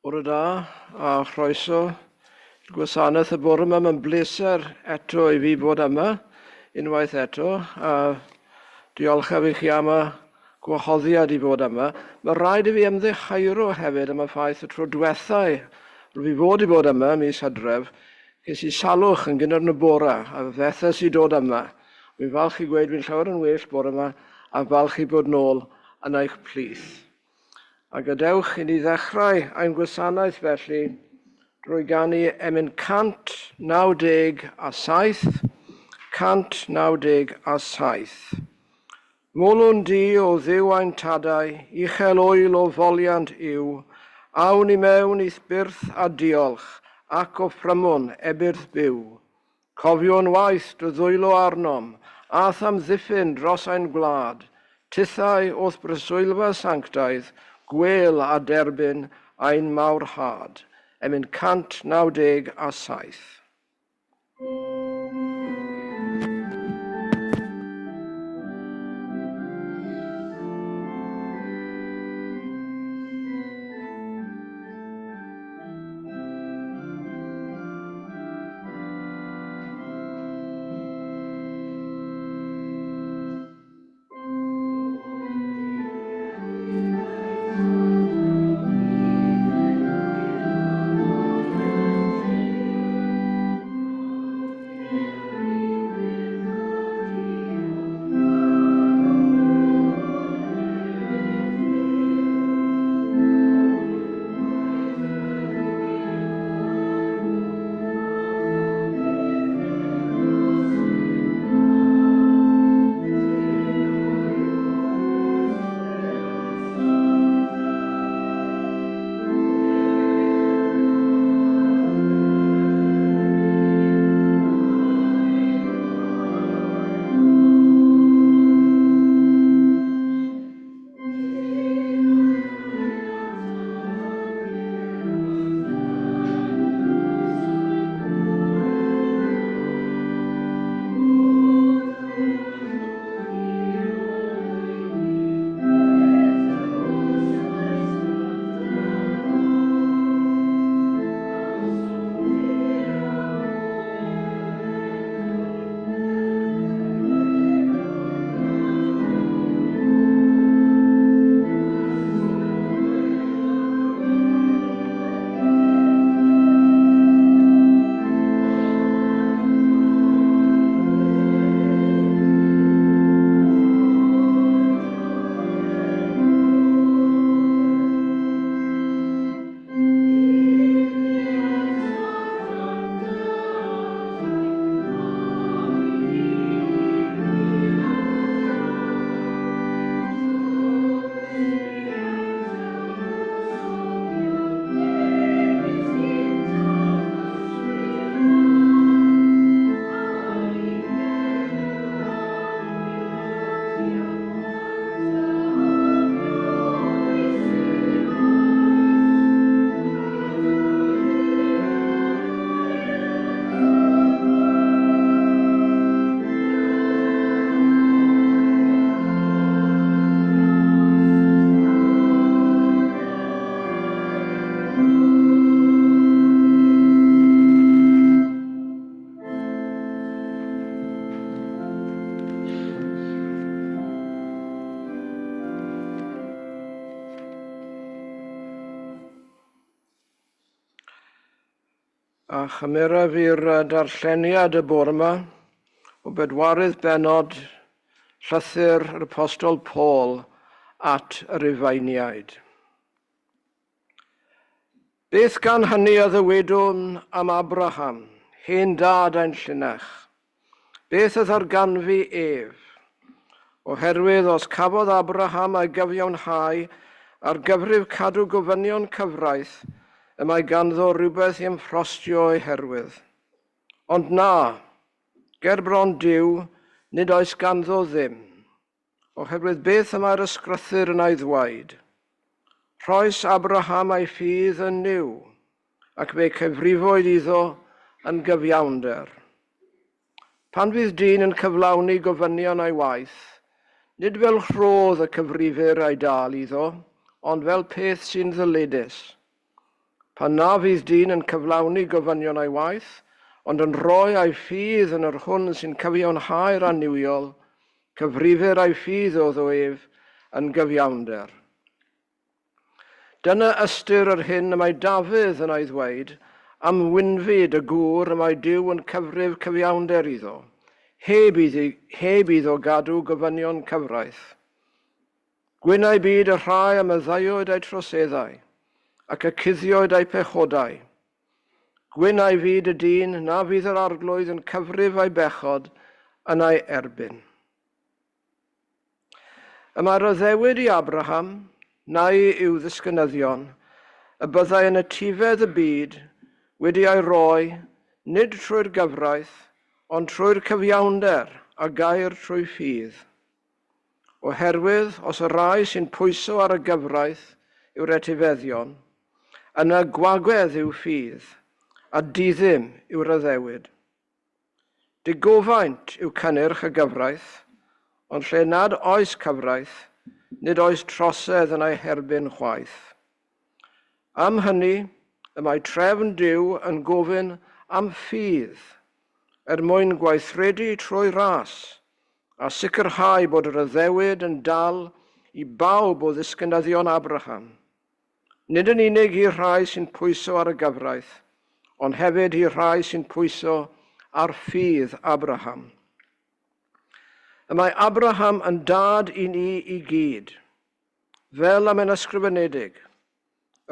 Bore da a chroeso i'r gwasanaeth y bore yma. Mae'n bleser eto i fi fod yma unwaith eto a diolchaf i chi am y gwahoddiad i fod yma. Mae rhaid i fi ymddiheuro hefyd am y ffaith y tro diwethau rwy fi fod i fod yma mis Hydref, ces i salwch yn gynnar yn y bore a fethes i dod yma. Fi'n falch i gweud fi'n llawer yn well bore yma a falch i bod nôl yn eich plith. A gadewch i ni ddechrau ein gwasanaeth felly drwy ganu emyn 197, 197. Molwn di, o Dduw ein tadau, uchel oel o foliant yw, awn i mewn i'th byrth a diolch, ac o ffrymwn ebyrth byw. Cofiwn waith dy ddwylo arnom, a'th amddiffyn dros ein gwlad, tithau o'th breswylfa sanctaidd, gwêl a derbyn ein mawrhad. Emyn 197. A chymeraf i'r darlleniad y bore yma o bedwaredd bennod llythyr yr Apostol Paul at y Rufeiniaid. Beth gan hynny a ddywedwn am Abraham, hen dad ein llinach? Beth a ddarganfu ef? Oherwydd os cafodd Abraham ei gyfiawnhau ar gyfrif cadw gofynion cyfraith, y mae ganddo rywbeth i ymffrostio o'i herwydd. Ond na, ger bron Duw, nid oes ganddo ddim. Oherwydd beth y mae'r ysgrythur yn ei ddweud? Rhoes Abraham ei ffydd yn Nuw, ac fe cyfrifwyd iddo yn gyfiawnder. Pan fydd dyn yn cyflawni gofynion ei waith, nid fel rhodd y cyfrifir ei dâl iddo, ond fel peth sy'n ddyledus. Pan na fydd dyn yn cyflawni gofynion ei waith, ond yn rhoi ei ffydd yn yr hwn sy'n cyfiawnhau'r annuwiol, cyfrifir ei ffydd iddo ef yn gyfiawnder. Dyna ystyr yr hyn y mae Dafydd yn ei ddweud am wynfyd y gŵr y mae Duw yn cyfrif cyfiawnder iddo, heb iddo gadw gofynion cyfraith. Gwynai byd y rhai a maddeuwyd eu troseddau, ac y cuddiwyd eu pechodau. Gwynai fyd y dyn na fydd yr Arglwydd yn cyfrif ei bechod yn ei erbyn. Y mae'r addewid i Abraham, neu i'w ddisgynyddion, y byddai yn etifedd y byd wedi ei roi, nid trwy'r gyfraith, ond trwy'r cyfiawnder a gair trwy ffydd. Oherwydd, os y rhai sy'n pwyso ar y gyfraith yw'r etifeddion, yna gwagedd yw ffydd, a diddim yw'r addewid. Digofaint yw cynnyrch y gyfraith, ond lle nad oes cyfraith, nid oes trosedd yn ei herbyn chwaith. Am hynny, y mae trefn Duw yn gofyn am ffydd, er mwyn gweithredu trwy ras, a sicrhau bod yr addewid yn dal i bawb o ddisgynyddion Abraham. Nid yn unig i'r rhai sy'n pwyso ar y gyfraith, ond hefyd i'r rhai sy'n pwyso ar ffydd Abraham. Y mae Abraham yn dad i ni i gyd, fel am yn ysgrifenedig,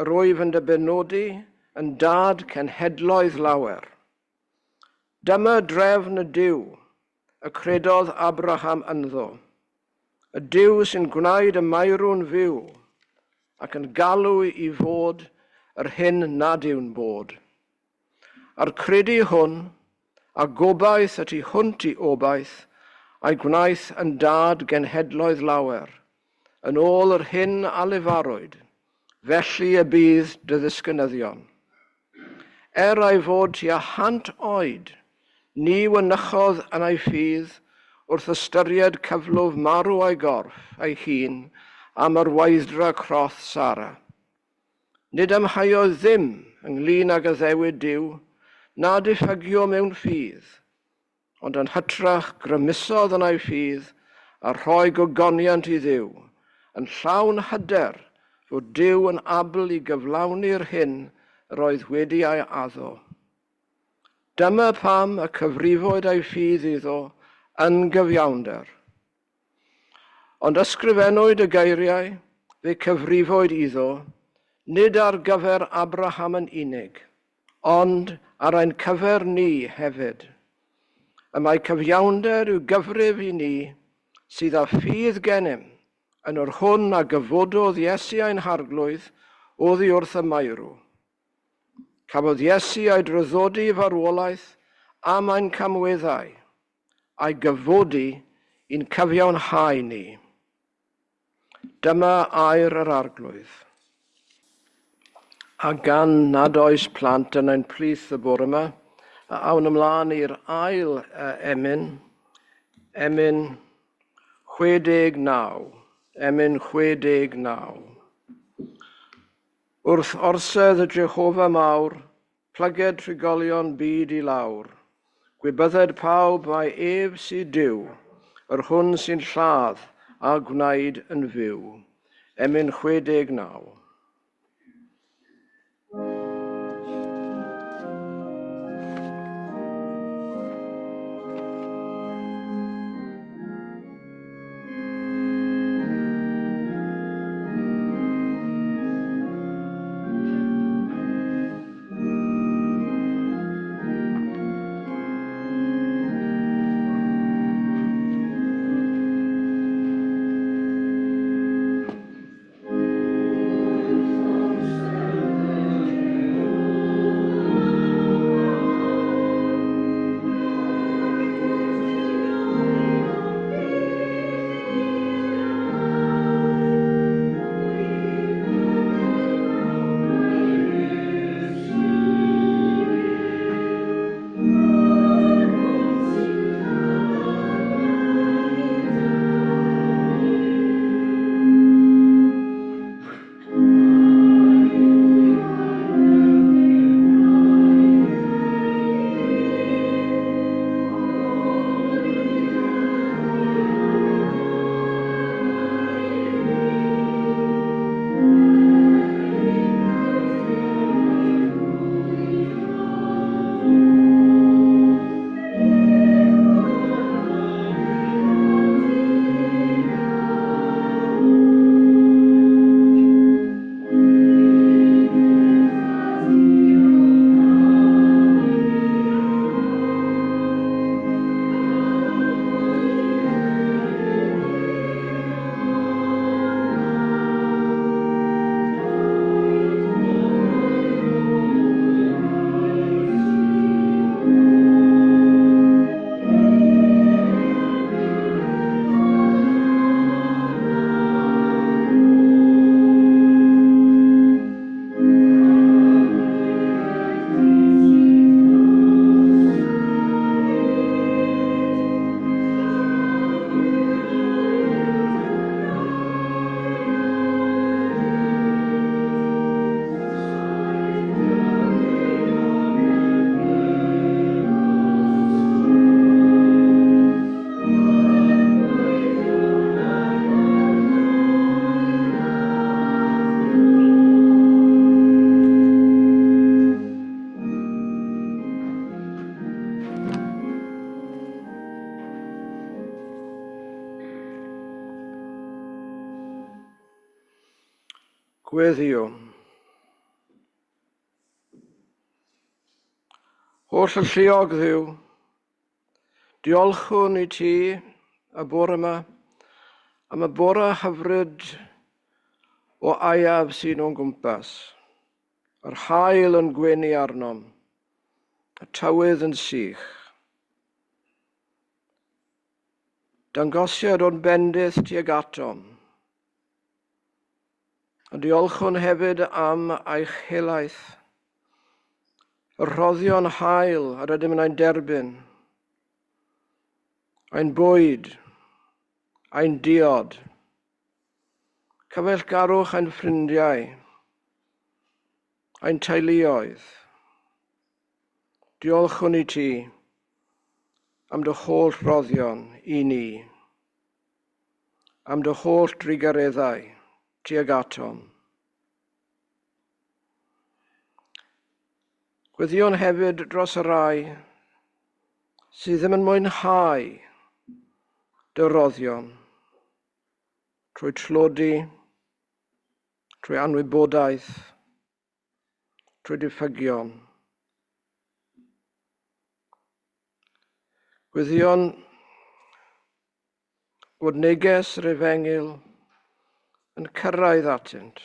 yr wyf yn dy benodi yn dad cenhedloedd lawer. Dyma drefn y Duw y credodd Abraham ynddo, y Duw sy'n gwneud y meirw'n fyw ac yn galw i fod yr hyn nad yw'n bod. A'r credu hwn, a gobaith y tu hwnt i obaith, a'i gwnaeth yn dad genhedloedd lawer, yn ôl yr hyn a lefarwyd, felly y bydd dy ddisgynyddion. Er ei fod tua 100 oed, ni wynychodd yn ei ffydd wrth ystyried cyflwf marw ei gorff ei hun am yr weithdra croth Sara. Nid amheuodd ddim ynglyn ag addewid Duw, na diffygio mewn ffydd, ond yn hytrach grymusodd yn ei ffydd a rhoi gogoniant i Dduw, yn llawn hyder fod Duw yn abl i gyflawni'r hyn yr oedd wedi ei addo. Dyma pam y cyfrifwyd ei ffydd iddo yn gyfiawnder. Ond ysgrifennwyd y geiriau, fe cyfrifwyd iddo, nid ar gyfer Abraham yn unig, ond ar ein cyfer ni hefyd. Y mae cyfiawnder i'w gyfrif i ni sydd â ffydd gennym yn yr hwn a gyfododd Iesu ein Harglwydd oddi wrth y meirw. Cafodd Iesu ei draddodi i farwolaeth am ein camweddau, a'i gyfodi i'n cyfiawnhau ni. Dyma air yr Arglwydd. A gan nad oes plant yn ein plith y bore yma, awn ymlaen i'r ail emyn, emyn 69, emyn 69. Wrth orsedd y Jehofa mawr, plyged trigolion byd i lawr. Gwybydded pawb mai ef sydd Duw, yr hwn sy'n lladd a gwneud yn fyw. Emyn 69. Gweddïwn. Holl alluog Dduw, diolchwn i ti y bore yma am y bore hyfryd o aeaf sy'n o'n gwmpas, yr haul yn gwenu arnom, y tywydd yn sych. Dangosiad o'n bendith tuag atom. A diolchwn hefyd am eich helaeth, y rhoddion hael yr ydym yn ein derbyn, ein bwyd, ein diod, cyfeillgarwch ein ffrindiau, ein teuluoedd. Diolchwn i ti am dy holl roddion i ni, am dy holl drugareddau tuag atom. Gweddïwn hefyd dros y rhai sydd ddim yn mwynhau dy roddion trwy tlodi, trwy anwybodaeth, trwy diffygion. Gweddïwn bod neges yr Efengyl yn cyrraedd atynt,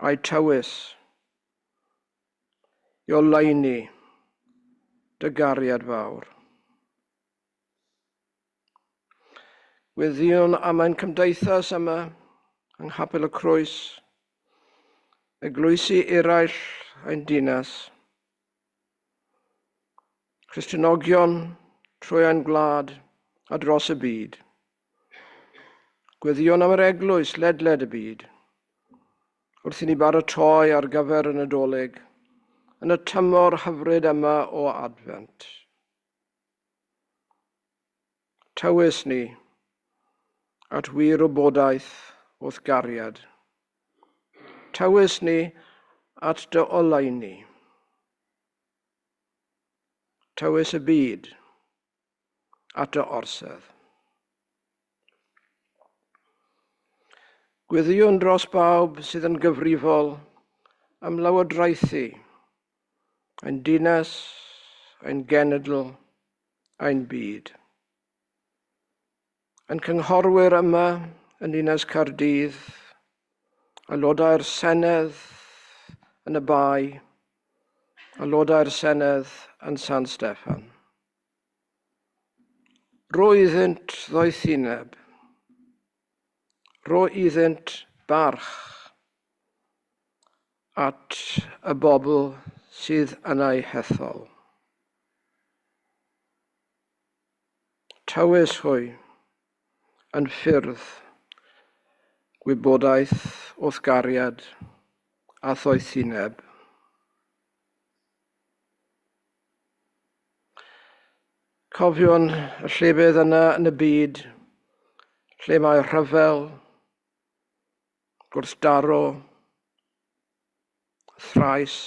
a'i tywys i oleuni dy gariad fawr. Gweddïwn am ein cymdeithas yma yng Nghapel y Croes, eglwysi eraill ein dinas, Cristnogion trwy ein gwlad a dros y byd. Gweddïwn am yr eglwys ledled y byd, wrth i ni baratoi ar gyfer y Nadolig yn y tymor hyfryd yma o Adfent. Tywys ni at wir wybodaeth o'th gariad. Tywys ni at dy oleuni. Tywys y byd at dy orsedd. Gweddïwn dros bawb sydd yn gyfrifol am lywodraethu ein dinas, ein genedl, ein byd. Ein cynghorwyr yma yn Ninas Caerdydd, aelodau'r Senedd yn y Bae, aelodau'r Senedd yn San Steffan. Rho iddynt ddoethineb. Rho iddynt barch at y bobl sydd yn eu hethol. Tywys hwy yn ffyrdd gwybodaeth wrth gariad a thoethineb. Cofiwn y llefydd yna yn y byd lle mae rhyfel, gwrthdaro, thrais.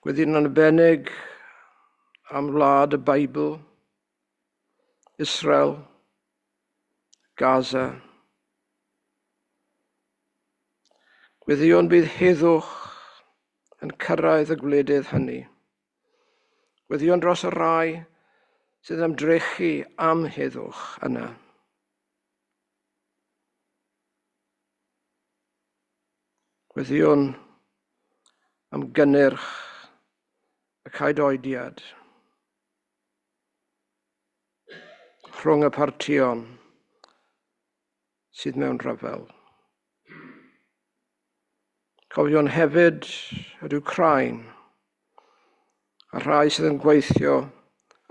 Gweddïwn yn arbennig am wlad y Beibl, Israel, Gaza. Gweddïwn bydd heddwch yn cyrraedd y gwledydd hynny. Gweddïwn dros y rhai sydd yn ymdrechu am heddwch yna. Gweddïwn am gynnyrch y caedoediad rhwng y partïon sydd mewn rhyfel. Cofiwn hefyd yr Wcráin a rhai sydd yn gweithio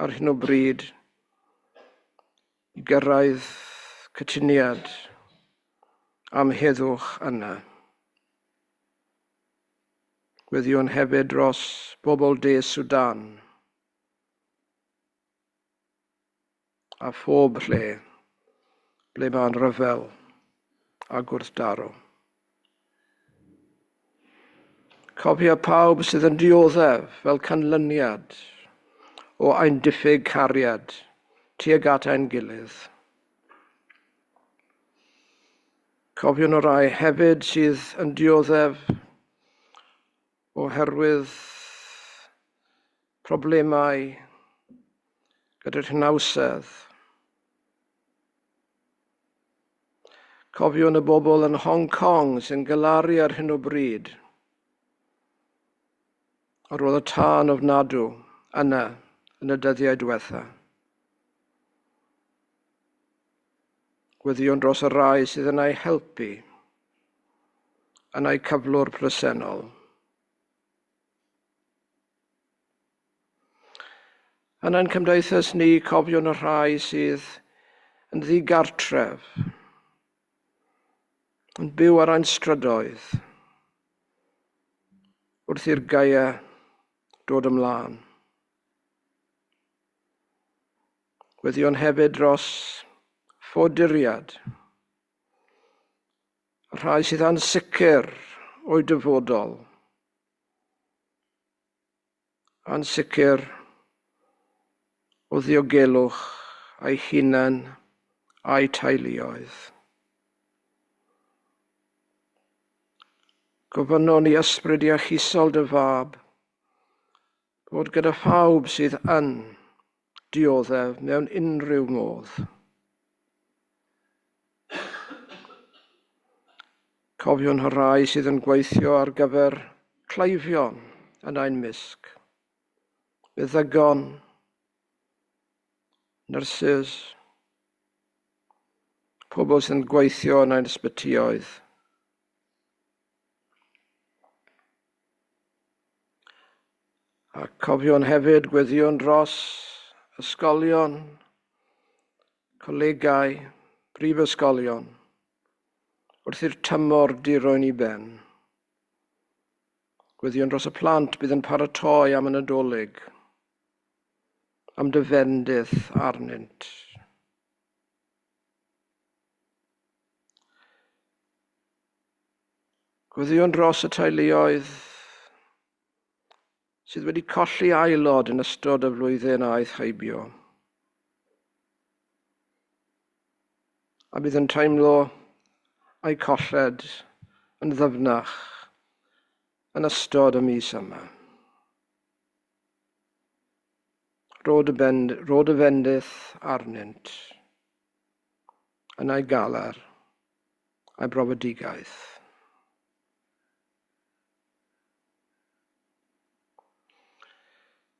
ar hyn o bryd i gyrraedd cytuniad am heddwch yna. Gweddïwn hefyd dros bobl De Sudan a phob lle ble mae'n rhyfel a gwrthdaro. Cofia pawb sydd yn dioddef fel canlyniad o ein diffyg cariad tuag at ein gilydd. Cofiwn y rhai hefyd sydd yn dioddef oherwydd problemau gyda'r hynawsedd. Cofiwn y bobl yn Hong Kong sy'n galaru ar hyn o bryd ar ôl y tân ofnadw yna yn y dyddiau diwetha. Gweddïwn dros y rhai sydd yn eu helpu yn eu cyflwr presennol. Yn ein cymdeithas ni, cofiwn y rhai sydd yn ddigartref, yn byw ar ein strydoedd, wrth i'r gaea dod ymlaen. Gweddïwn hefyd dros ffoaduriaid, y rhai sydd ansicr o'u dyfodol, ansicr o ddiogelwch eu hunain a'u teuluoedd. Gofynnwn i ysbryd iachusol dy fab fod gyda phawb sydd yn dioddef mewn unrhyw modd. Cofiwn y rhai sydd yn gweithio ar gyfer cleifion yn ein mysg, meddygon, nyrsys, pobl sydd yn gweithio yn ein ysbytioedd. A cofiwn hefyd gweddïwn dros ysgolion, colegau, prifysgolion, wrth i'r tymor diroen i ben. Gweddïwn dros y plant bydd yn paratoi am y Nadolig, am dy fendith arnynt. Gweddïwn dros y teuluoedd sydd wedi colli aelod yn ystod y flwyddyn a aeth heibio. A bydd yn teimlo eu colled yn ddyfnach yn ystod y mis yma. Rho dy, bend, rho dy fendith arnynt yn eu galar a'u brofedigaeth.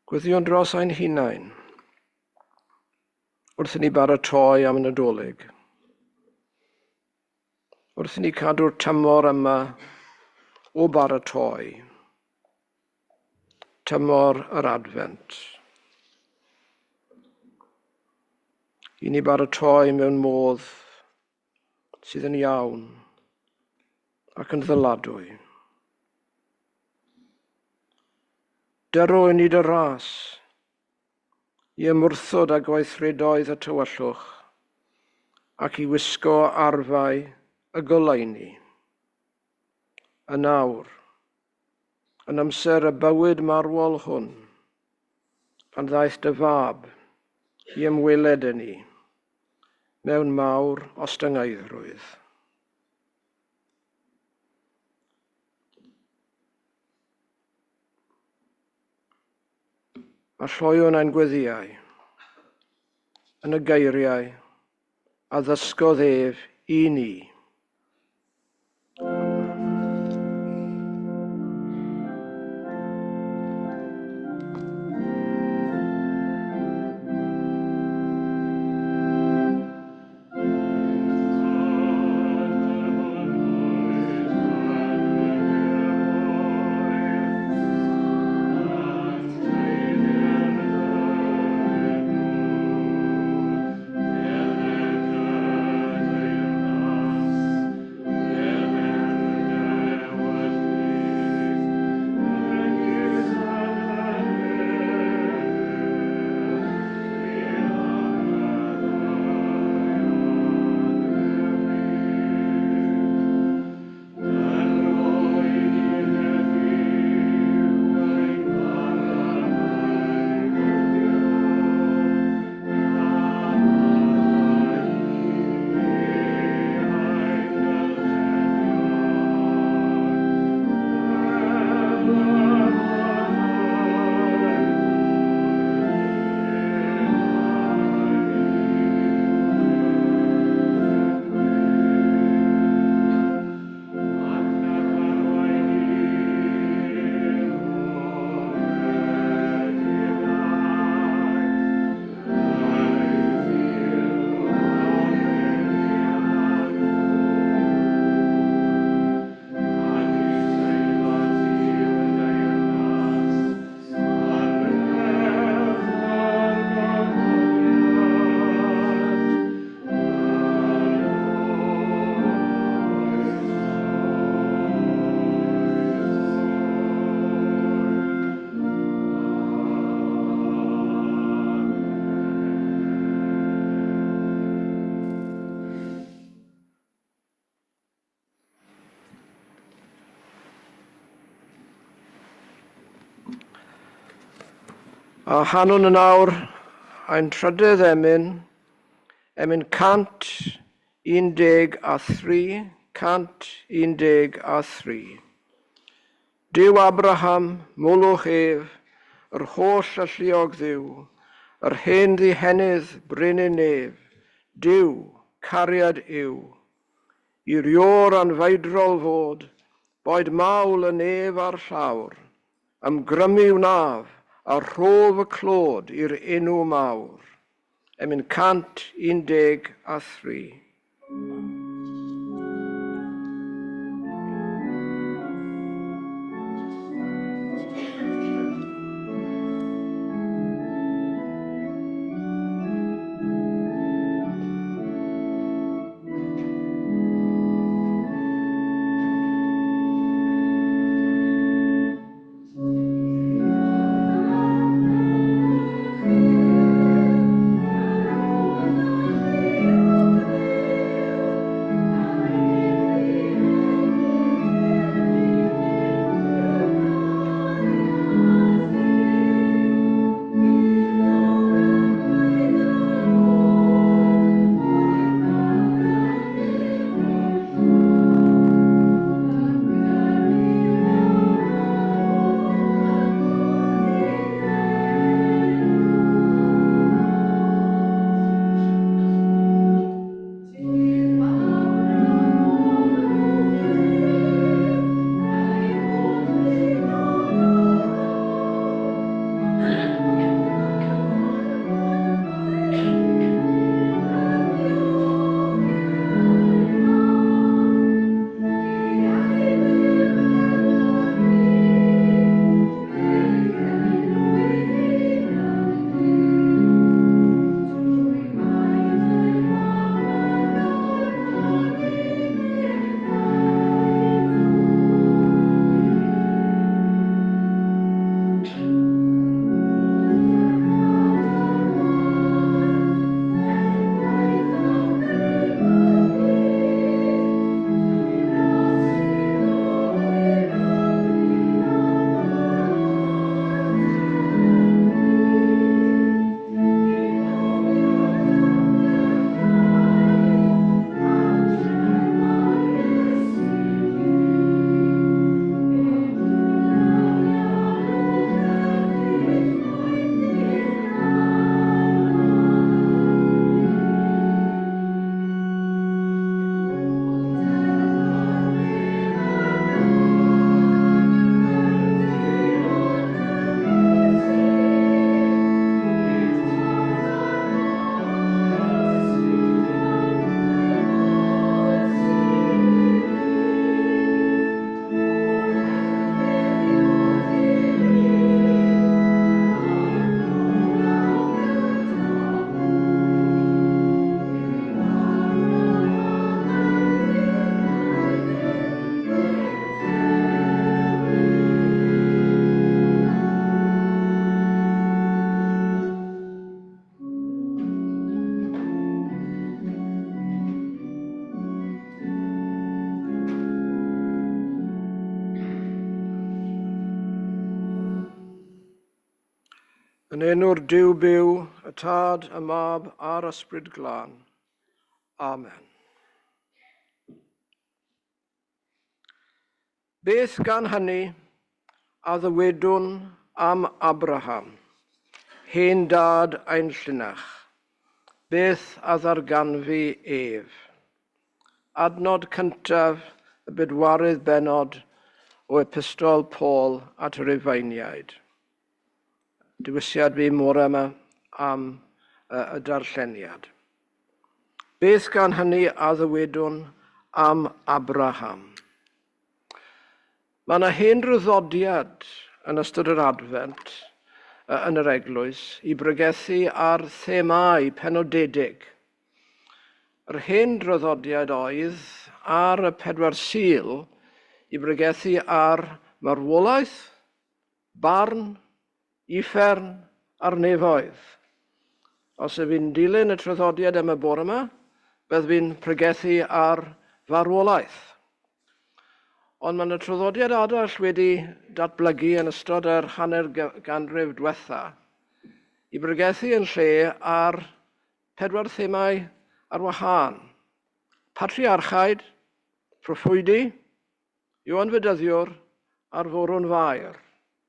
Gweddïwn dros ein hunain wrth i ni baratoi am y Nadolig. Wrth i ni cadw'r tymor yma o baratoi, tymor yr Adfent. I ni baratoi mewn modd sydd yn iawn ac yn ddyladwy. Dyro i ni dy ras, i ymwrthod â gweithredoedd y tywyllwch, ac i wisgo arfau y goleuni. Yn awr, yn amser y bywyd marwol hwn, pan ddaeth dy fab i ymweled â ni, mewn mawr ostyngeiddrwydd. A lloiwn ein gweddïau yn y geiriau a ddysgodd ef i ni. A hanwn yn awr ein trydydd emyn, emyn 113, 113. Duw Abraham, molwch ef, yr holl alluog Dduw, yr hen ddihenydd brenin nef, Duw, cariad yw. I'r iôr anfeidrol fod, boed mawl y nef a'r llawr, ymgrymu wnaf, a rhof y clod i'r enw mawr. Emyn 113. Yn enw'r Duw byw, y Tad, y Mab a'r Ysbryd Glân. Amen. Beth gan hynny a ddywedwn am Abraham, hen dad ein llinach? Beth a ddarganfu ef? Adnod cyntaf y bedwaredd bennod o Epistol Paul at y Rufeiniaid. Dewisiad fi mor yma am y darlleniad. Beth gan hynny a ddywedwn am Abraham? Mae yna hen draddodiad yn ystod yr Adfent yn yr eglwys i bregethu ar themâu penodedig. Yr hen draddodiad oedd ar y 4 Sul i bregethu ar marwolaeth, barn, uffern a'r nefoedd. Os ydw i'n dilyn y traddodiad am y bore yma, byddwn fi'n pregethu ar farwolaeth. Ond mae yna traddodiad arall wedi datblygu yn ystod yr hanner ganrif diwetha, i bregethu yn lle ar pedwar themau ar wahân. Patriarchaid, proffwydi, Ioan Fedyddiwr a'r Forwn Fair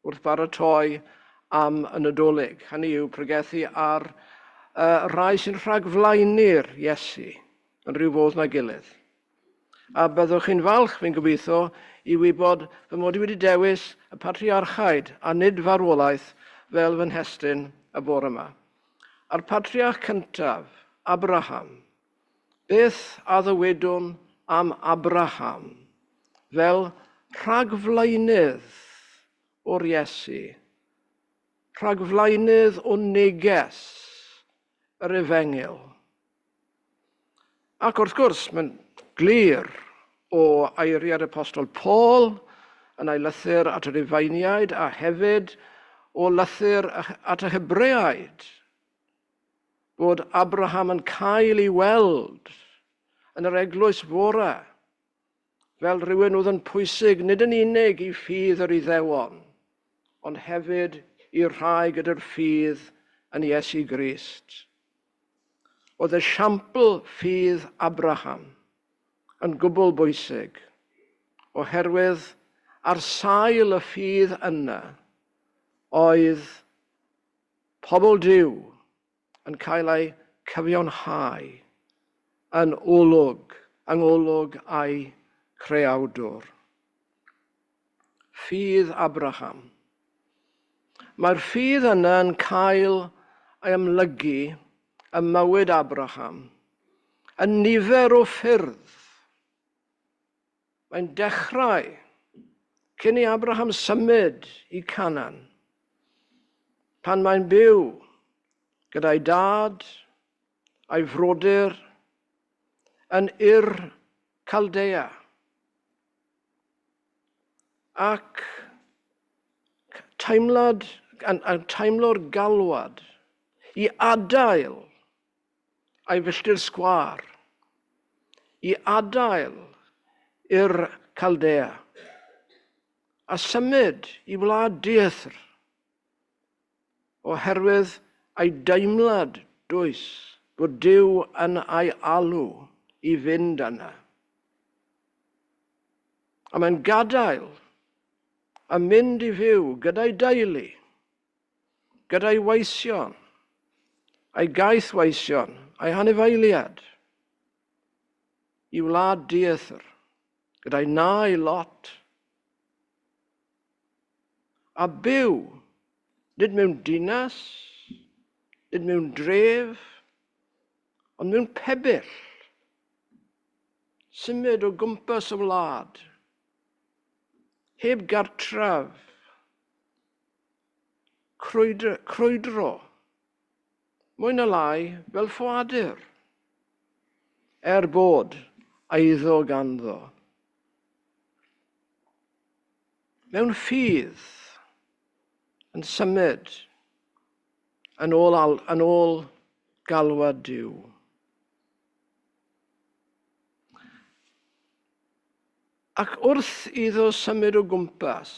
wrth baratoi am y Nadolig. Hynny yw pregethu ar rai sy'n rhagflaenu'r Iesu yn rhyw fodd na gilydd. A byddwch chi'n falch, fi'n gobeithio, i wybod fy mod i wedi dewis y patriarchaid a nid farwolaeth fel fy nhestun y bore yma. A'r patriarch cyntaf, Abraham. Beth a ddywedwn am Abraham fel rhagflaenydd o'r Iesu, rhagflaenydd o neges yr Efengyl? Ac wrth gwrs, mae'n glir o eiriau'r Apostol Paul yn ei lythyr at y Rufeiniaid a hefyd o lythyr at y Hebreaid bod Abraham yn cael ei weld yn yr eglwys fore fel rhywun oedd yn pwysig nid yn unig i ffydd yr Iddewon, ond hefyd i'r rhai gyda'r ffydd yn Iesu Grist. Oedd esiampl ffydd Abraham yn gwbl bwysig, oherwydd ar sail y ffydd yna oedd pobl Duw yn cael eu cyfiawnhau yn olwg, yng ngolwg a'i creawdwr. Ffydd Abraham. Mae'r ffydd yna yn cael ei amlygu ym mywyd Abraham yn nifer o ffyrdd. Mae'n dechrau cyn i Abraham symud i Canaan, pan mae'n byw gyda'i dad a'i frodyr yn Ur Caldea. Ac teimlad, yn, yn teimlo'r galwad i adael a'i filltir sgwâr, i adael i'r Caldea a symud i wlad dieithr oherwydd ei deimlad dwys bod Duw yn ei alw i fynd yna. A mae'n gadael a mynd i fyw gyda'i deulu, gyda'i weision, a'i gaethweision, a'i hanifeiliad, i wlad dieithr, gyda'i nai Lot, a byw, nid mewn dinas, nid mewn dref, ond mewn pebyll, symud o gwmpas y wlad, heb gartref, crwydro, mwy na lai fel ffoadur, er bod eiddo ganddo. Mewn ffydd, yn symud, yn ôl, yn ôl galwad Duw. Ac wrth iddo symud o gwmpas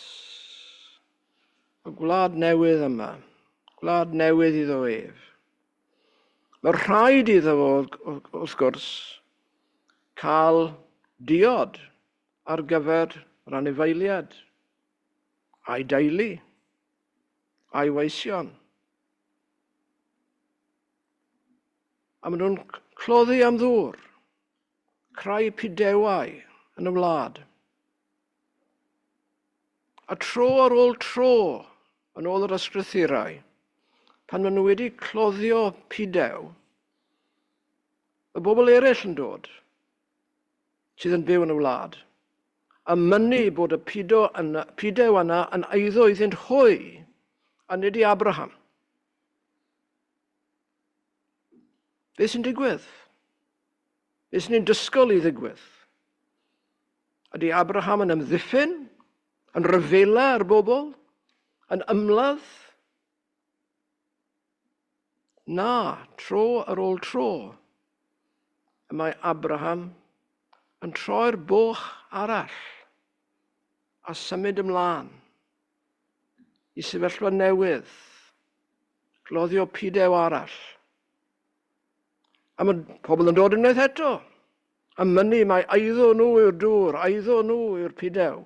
y gwlad newydd yma, gwlad newydd iddo ef, mae rhaid iddo fo, wrth gwrs, cael diod ar gyfer yr anifeiliad, a'i deulu, a'i weision. A maen nhw'n cloddi am ddŵr, creu pidewau yn y wlad. A tro ar ôl tro, yn ôl yr ysgrythurau, pan maen nhw wedi cloddio pidew, y bobl eraill yn dod, sydd yn byw yn y wlad, a mynnu bod y pido yna, pidew yna yn eiddo iddynt hwy, a nid i Abraham. Beth sy'n digwydd? Beth sy'n ni'n dysgol i ddigwydd? Ydy Abraham yn ymddiffyn? Yn rhyfela ar bobl? Yn ymladd? Na, tro ar ôl tro, y mae Abraham yn troi'r boch arall a symud ymlaen i sefyllfa newydd. Cloddio pidew arall. A mae pobl yn dod unwaith eto. A mynnu mai eiddo nhw yw'r dŵr, eiddo nhw yw'r pidew.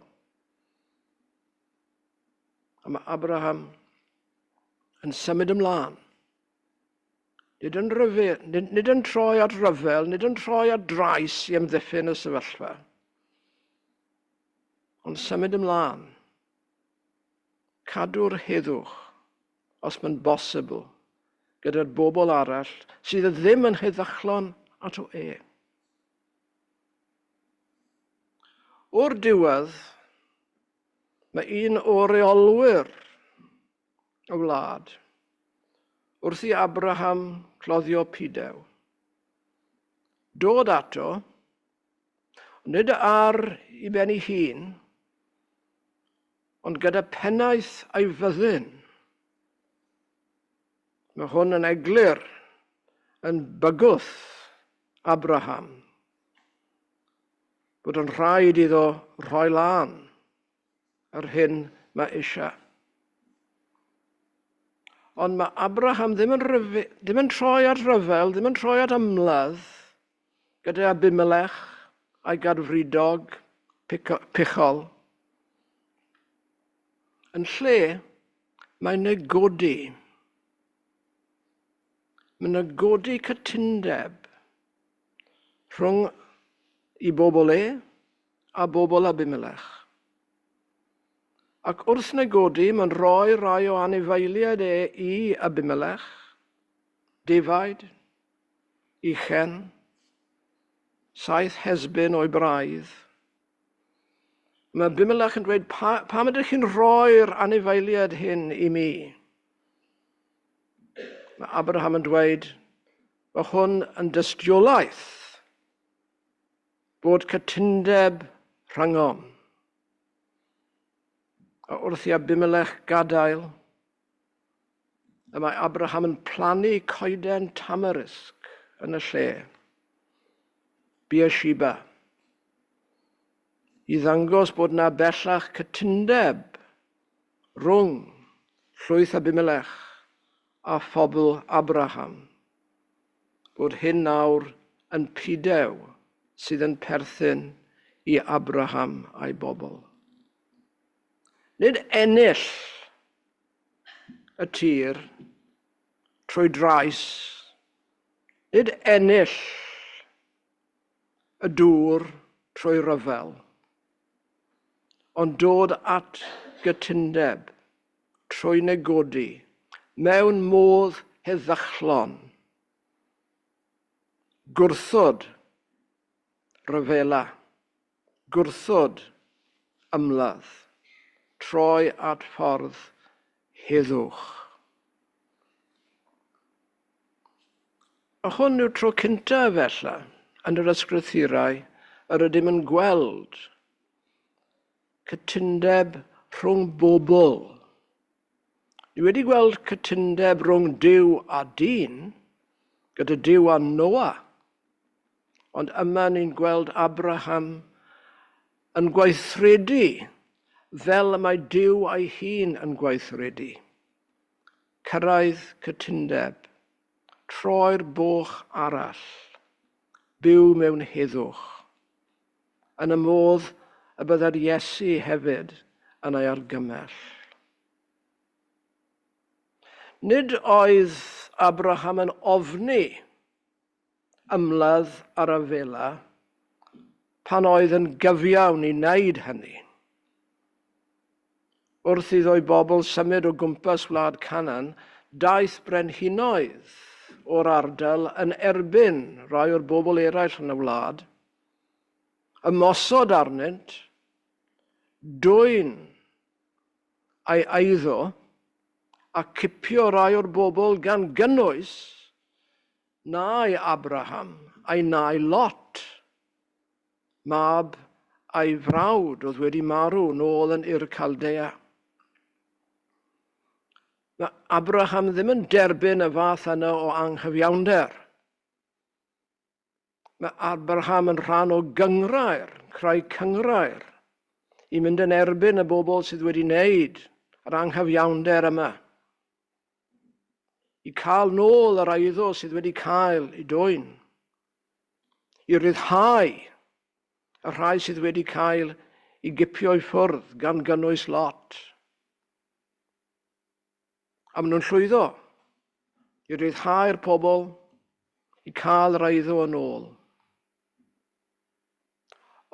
A mae Abraham yn symud ymlaen. Nid yn, ryfe, nid, nid yn troi at ryfel, nid yn troi at drais i amddiffyn y sefyllfa, ond symud ymlaen. Cadw'r heddwch, os mae'n bosibl, gyda'r bobl arall sydd ddim yn heddychlon ato e. O'r diwedd, mae un o reolwyr y wlad wrth i Abraham cloddio pidew. Dod ato, nid ar i ben ei hun, ond gyda phennaeth a'i fyddin. Mae hwn yn eglur yn bygwth Abraham bod yn rhaid iddo rhoi lan yr hyn mae eisiau. Ond mae Abraham ddim yn, ryfe, ddim yn troi at ryfel, ddim yn troi at ymladd gyda Abimelech a'i gadfridog pichol. Yn lle, mae'n negodi. Mae'n negodi cytundeb rhwng i bobl e a bobl Abimelech. Ac wrth negodi, mae'n rhoi rhai o anifeiliaid e i Abimelech, defaid, uchen, saith hesbyn o'i braidd. Mae Abimelech yn dweud, pa, pam ydych chi'n rhoi'r anifeiliaid hyn i mi? Mae Abraham yn dweud, mae hwn yn dystiolaeth bod cytundeb rhyngom. A wrth i Abimelech gadael, y mae Abraham yn plannu coeden tamarisg yn y lle, Beersheba, i ddangos bod na bellach cytundeb rhwng llwyth Abimelech a phobl Abraham, bod hyn nawr yn pidew sydd yn perthyn i Abraham a'i bobl. Nid ennill y tir trwy drais, nid ennill y dŵr trwy ryfel, ond dod at gytundeb trwy negodi mewn modd heddychlon, gwrthod rhyfela, gwrthod ymladd, troi at ffordd heddwch. A hwn yw'r tro cyntaf felly yn yr ysgrythurau yr ydym yn gweld cytundeb rhwng bobl. Ni wedi gweld cytundeb rhwng Duw a dyn, gyda Duw a Noa. Ond yma ni'n gweld Abraham yn gweithredu fel y mae Duw a'i hun yn gweithredu. Cyrraedd cytundeb, troi'r boch arall, byw mewn heddwch, yn y modd y byddai'r Iesu hefyd yn ei argymell. Nid oedd Abraham yn ofni ymladd ar y fela pan oedd yn gyfiawn i wneud hynny. Wrth iddo'i bobl symud o gwmpas wlad Canaan, daeth brenhinoedd o'r ardal yn erbyn rhai o'r bobl eraill yn y wlad, ymosod arnynt, dwyn ei eiddo a cipio rhai o'r bobl gan gynnwys nai Abraham a'i nai Lot, mab a'i frawd oedd wedi marw nôl yn Ur Caldea. Mae Abraham ddim yn derbyn y fath yna o anghyfiawnder. Mae Abraham yn rhan o gynghrair, creu cynghrair, i mynd yn erbyn y bobl sydd wedi wneud yr anghyfiawnder yma. I cael nôl yr eiddo sydd wedi cael ei dwyn. I ryddhau y rhai sydd wedi cael i gipio i ffwrdd gan gynnwys Lot. A maen nhw'n llwyddo i ryddhau'r pobl i cael yr eiddo yn ôl.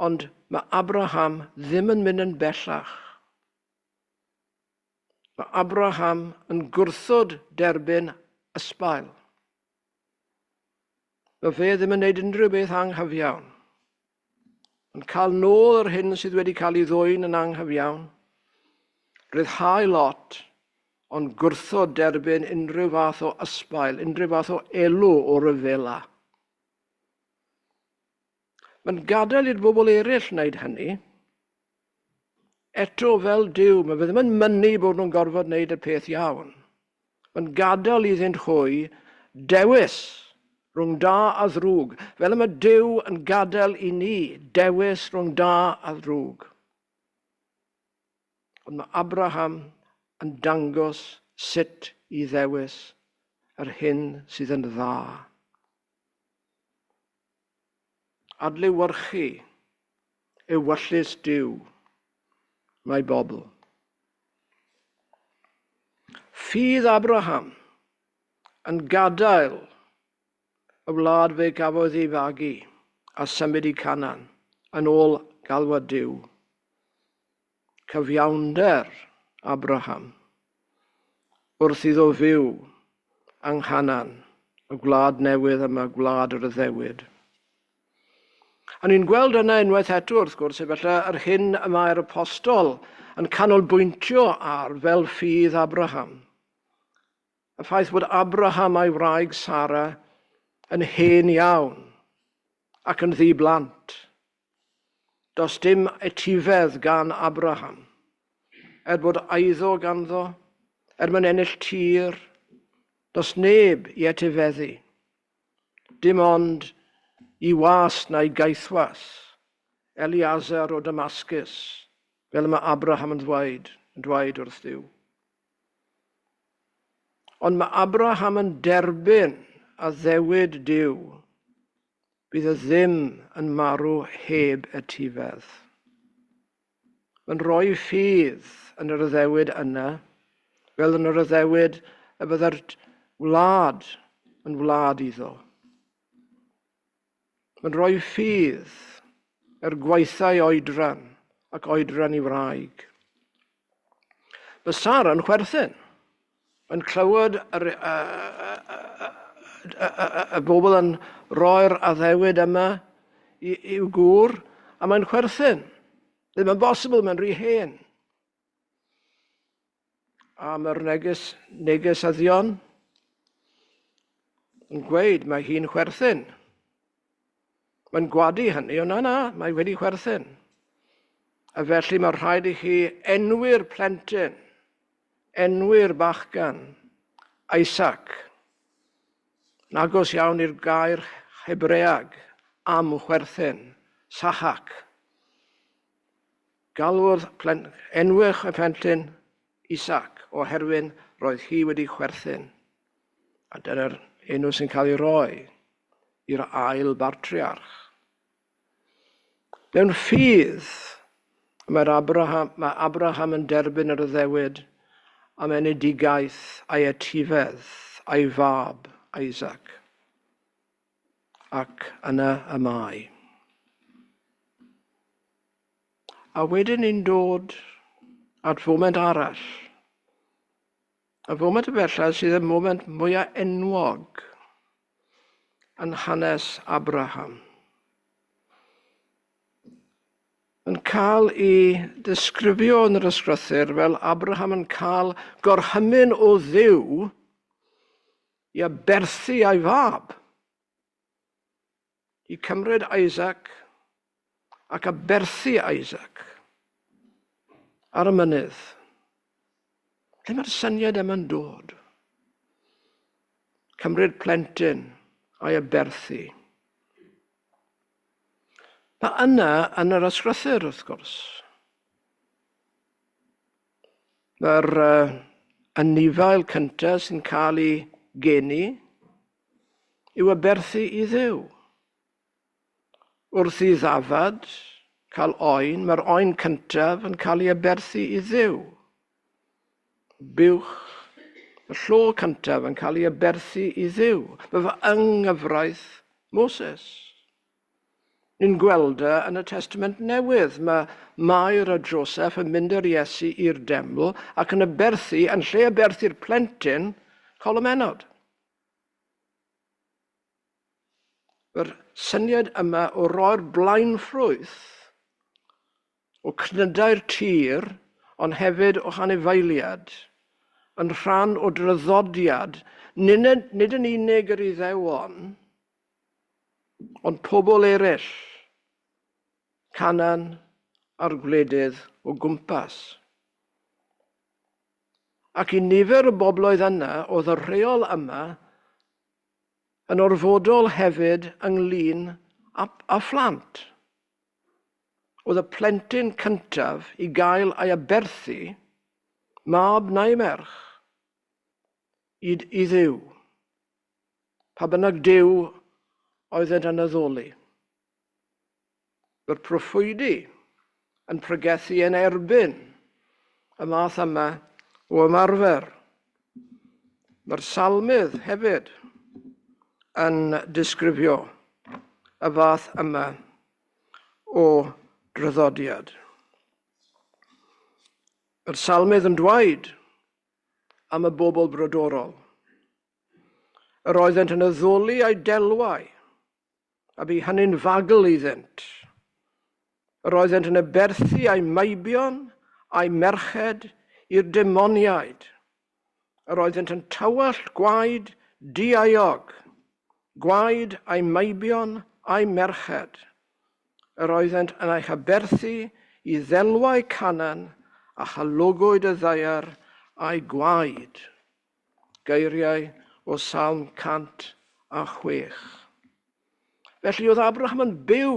Ond mae Abraham ddim yn mynd yn bellach. Mae Abraham yn gwrthod derbyn ysbail. Mae fe ddim yn gwneud unrhyw beth anghyfiawn. Yn cael nôl yr hyn sydd wedi cael ei ddwyn yn anghyfiawn. Rhyddhau Lot, ond gwrthod derbyn unrhyw fath o ysbail, unrhyw fath o elw o ryfela. Mae'n gadael i'r bobl eraill wneud hynny. Eto, fel Duw, mae fe ddim yn mynnu bod nhw'n gorfod wneud y peth iawn. Mae'n gadael iddynt hwy dewis rhwng da a ddrwg, fel y mae Duw yn gadael i ni dewis rhwng da a ddrwg. Ond mae Abraham yn dangos sut i ddewis yr hyn sydd yn dda. Adlewyrchu ewyllys Duw mae bobl. Ffydd Abraham yn gadael y wlad fe gafodd ei fagu a symud i Canaan yn ôl galwad Duw. Cyfiawnder Abraham wrth iddo fyw yng Nghanaan, y gwlad newydd yma, gwlad yr addewid. A ni'n gweld yna unwaith eto, wrth gwrs, efallai yr hyn y mae'r apostol yn canolbwyntio ar fel ffydd Abraham. Y ffaith bod Abraham a'i wraig Sara yn hen iawn ac yn ddi-blant. Does dim etifedd gan Abraham. Er bod eiddo ganddo, er mae'n ennill tir, does neb i etifeddu. Dim ond i was na'i gaethwas, Eliezer o Damascus, fel y mae Abraham yn ddweud, yn dweud wrth Dduw. Ond mae Abraham yn derbyn addewid Duw. Bydd e ddim yn marw heb etifedd. Mae'n rhoi ffydd yn yr addewid yna, fel yn yr addewid y byddai'r wlad yn wlad iddo. Mae'n rhoi ffydd er gwaethau oedran ac oedran i wraig. Mae Sara yn chwerthin. Mae'n clywed yr, y, y, y, y bobl yn rhoi'r addewid yma i'w gŵr, a mae'n chwerthin. Ddim yn bosibl, mae'n rhy hen. A mae'r neges, negesyddion yn gweud mae hi'n chwerthin. Mae'n gwadu hynny, ond na, na, mae wedi chwerthin. A felly mae rhaid i chi enwi'r plentyn, enwi'r bachgan, Isaac. Yn agos iawn i'r gair Hebreag am chwerthin, Sahak. Galwodd enwch y plentyn Isaac oherwydd roedd hi wedi chwerthin. A dyna'r enw sy'n cael ei roi i'r ail bartriarch. Mewn ffydd, mae'r Abraham, mae Abraham yn derbyn yr addewid am enedigaeth a'i etifedd a'i fab Isaac. Ac yna y mae. A wedyn ni'n dod at foment arall. Y foment efallai sydd y moment mwyaf enwog yn hanes Abraham. Yn cael ei ddisgrifio yn yr ysgrythur fel Abraham yn cael gorchymyn o Dduw i aberthu ei fab. I cymryd Isaac ac aberthu Isaac ar y mynydd. Lle mae'r syniad yma'n dod? Cymryd plentyn a'i aberthu. Mae yna yn yr ysgrythur, wrth gwrs. Mae'r anifail cyntaf sy'n cael ei geni i'w aberthu i Dduw. Wrth i ddafad cael oen, mae'r oen cyntaf yn cael ei aberthu i Dduw. Buwch, y llo cyntaf yn cael ei aberthu i Dduw. Mae fe yng nghyfraith Moses. Ni'n gweld e yn y Testament Newydd. Mae Mair a Joseph yn mynd â'r Iesu i'r deml ac yn aberthu, yn lle aberthu'r plentyn, colomennod. Mae'r syniad yma o roi'r blaenffrwyth o cnydau'r tir, ond hefyd o'ch anifeiliad, yn rhan o draddodiad, nid, nid yn unig yr Iddewon, ond pobl eraill, Canaan a'r gwledydd o gwmpas. Ac i nifer y bobloedd yna, oedd y rheol yma yn orfodol hefyd ynglyn â, â phlant. Oedd y plentyn cyntaf i gael ei aberthu, mab neu merch, i, i Dduw. Pa bynnag Duw oeddent yn addoli. Mae'r proffwydi yn pregethu yn erbyn y math yma o ymarfer. Mae'r salmydd hefyd yn disgrifio y fath yma o draddodiad. Mae'r salmydd yn dweud am y bobl brodorol. Yr oeddent yn addoli a'u delwau, a bu hynny'n fagl iddynt. Yr oeddent yn aberthu a'u meibion a'u merched i'r demoniaid. Yr oeddent yn tywallt gwaed dieuog, gwaed a'u meibion a'u merched. Yr oeddent yn eu haberthu i ddelwau Canaan a halogwyd y ddaear a'i gwaed. Geiriau o Salm 106. Felly oedd Abraham yn byw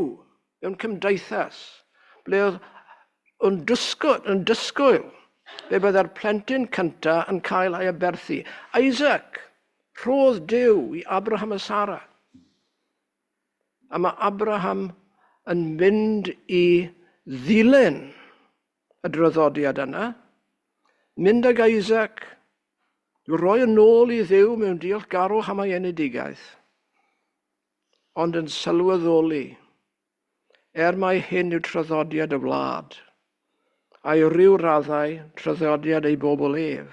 mewn cymdeithas ble oedd yn dysgwyl, yn dysgwyl be byddai'r plentyn cyntaf yn cael ei aberthu. Isaac, rhodd Duw i Abraham a Sarah. A mae Abraham yn mynd i ddilyn y draddodiad yna, mynd ag Isaac, i'w roi yn ôl i Dduw mewn diolchgarwch am ei enedigaeth, ond yn sylweddoli, er mai hyn yw traddodiad y wlad, a'i ryw raddau traddodiad ei bobl ef,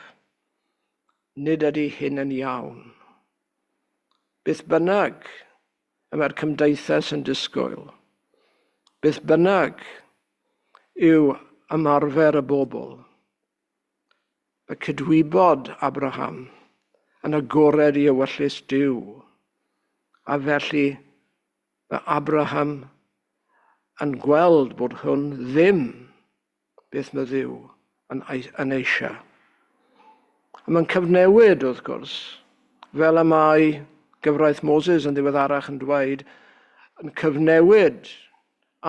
nid ydy hyn yn iawn. Beth bynnag y mae'r cymdeithas yn disgwyl, beth bynnag yw ymarfer y bobl, y cydwybod Abraham yn agored i ewyllys Duw, a felly mae Abraham yn gweld bod hwn ddim beth mae Dduw yn, yn eisiau. A mae'n cyfnewid, wrth gwrs, fel y mae gyfraith Moses yn ddiweddarach yn dweud, yn cyfnewid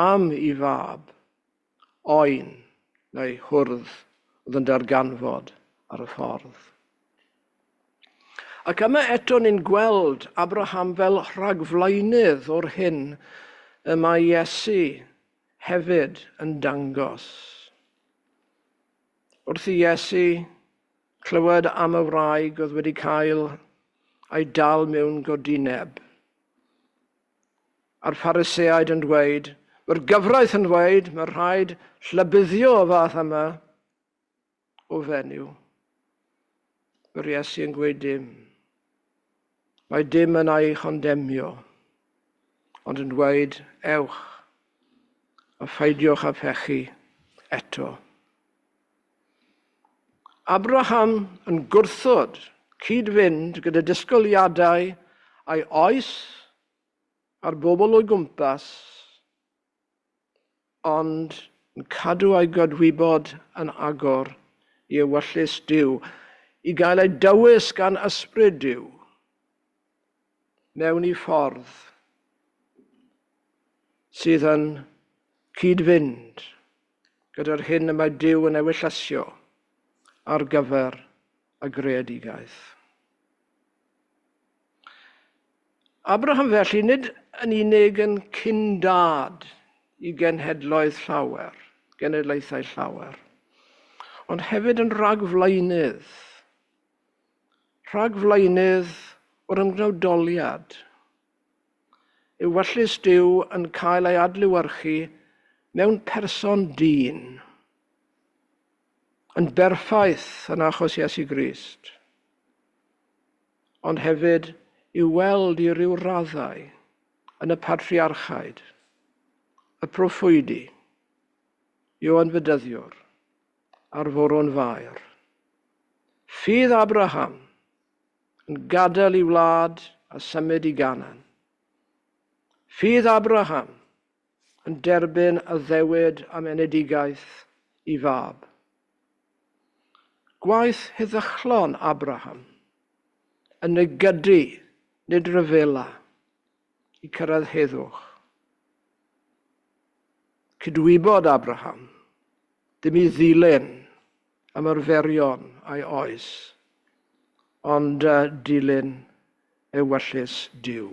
am i fab oen neu hwrdd oedd yn darganfod ar y ffordd. Ac yma eto ni'n gweld Abraham fel rhagflaenydd o'r hyn y mae Iesu hefyd yn dangos. Wrth i Iesu clywed am y wraig oedd wedi cael ei dal mewn godineb, a'r Phariseaid yn dweud, mae'r gyfraith yn dweud, mae rhaid llybuddio y fath yma o fenyw. Mae'r Iesu yn gweud dim. Mae dim yn ei chondemio, ond yn dweud, ewch a pheidiwch â phechu eto. Abraham yn gwrthod cyd-fynd gyda disgwyliadau a'i oes a'r bobl o'i gwmpas, ond yn cadw ei gydwybod yn agor i ewyllys Duw, i gael ei dywys gan ysbryd Duw mewn i ffordd sydd yn cyd-fynd gyda'r hyn y mae Duw yn ewyllysio ar gyfer y greadigaeth. Abraham felly nid yn unig yn cyn-dad i genhedloedd llawer, genedlaethau llawer, ond hefyd yn rhagflaenydd. Rhagflaenydd o'r ymgnawdoliad. Ewyllys Duw yn cael ei adlewyrchu mewn person dyn, yn berffaith yn achos Iesu Grist, ond hefyd i'w weld i ryw raddau yn y patriarchaid, y proffwydi, Ioan Fedyddiwr, a'r Foron Fair. Ffydd Abraham yn gadael i wlad a symud i Ganan. Ffydd Abraham yn derbyn addewid am enedigaeth i fab. Gwaith heddychlon Abraham yn negydu nid rhyfela i cyrraedd heddwch. Cydwybod Abraham, ddim i ddilyn ymarferion a'i oes, ond dilyn ewyllys Duw.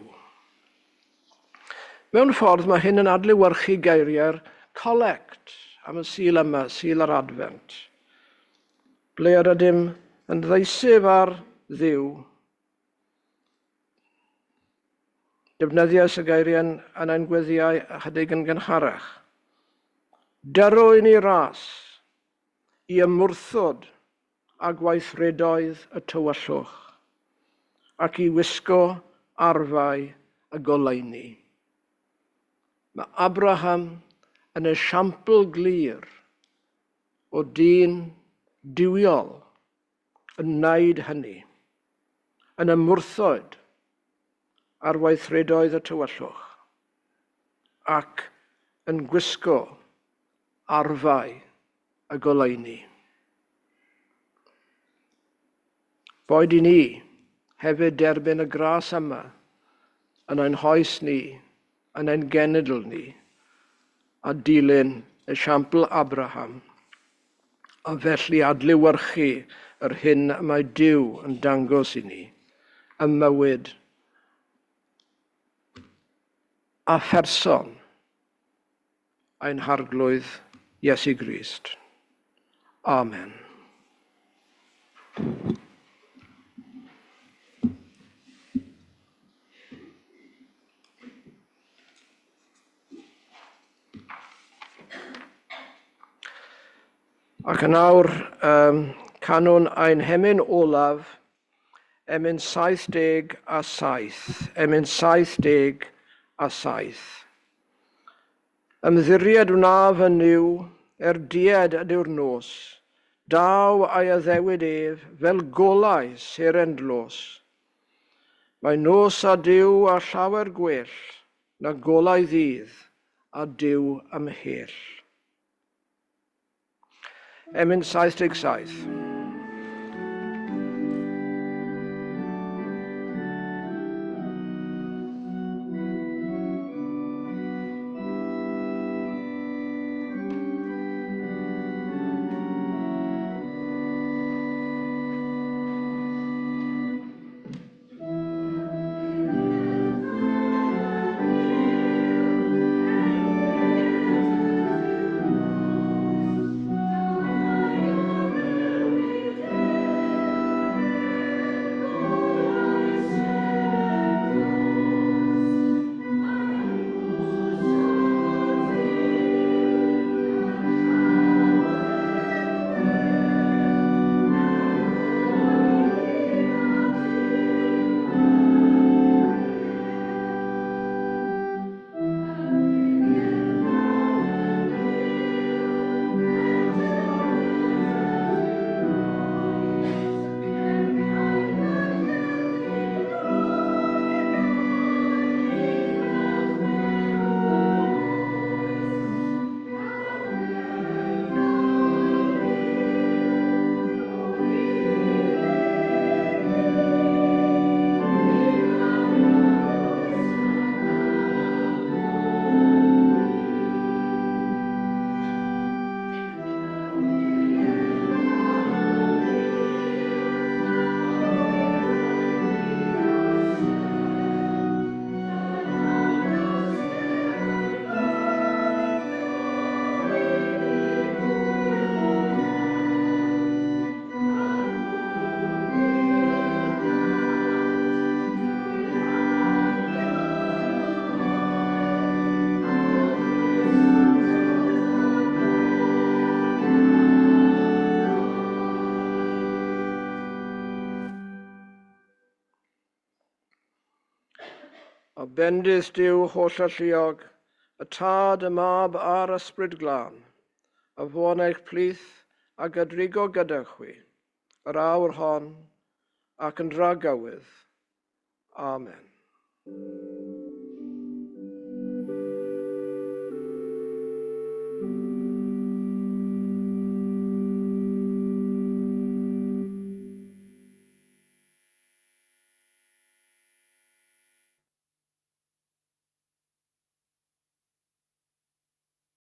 Mewn ffordd mae hyn yn adlewyrchu geiriau'r collect am y Sul yma, Sul yr Adfent, ble yr ydym yn ddeisif ar Dduw. Defnyddiais y geiriau yn ein gweddiau ychydig yn gynharach. Dyrw i ni ras i ymwrthod â gweithredoedd y tywyllwch ac i wisgo arfau y goleuni. Mae Abraham yn esiampl glir o dyn duwiol yn wneud hynny, yn ymwrthod ar weithredoedd y tywyllwch ac yn gwisgo arfau y goleuni. Boed i ni hefyd derbyn y gras yma yn ein hoes ni, yn ein genedl ni, a dilyn esiampl Abraham, a felly adlewyrchu yr hyn y mae Duw yn dangos i ni ym mywyd a pherson ein Harglwydd Iesu Grist. Amen. Ac yn awr, canwn ein hemyn olaf, emyn 77, emyn 77. Ymddiried wnaf yn Nuw, er died ydyw'r nos, daw a'i addewid ef fel golau seren dlos. Mae nos a Duw a llawer gwell na golau ddydd a Duw ymhell. Emyn 77. bendith Duw hollalluog, y Tad, y Mab a'r Ysbryd Glân, a fo yn eich plith ac a drigo gyda chwi, yr awr hon ac yn dragywydd. Amen.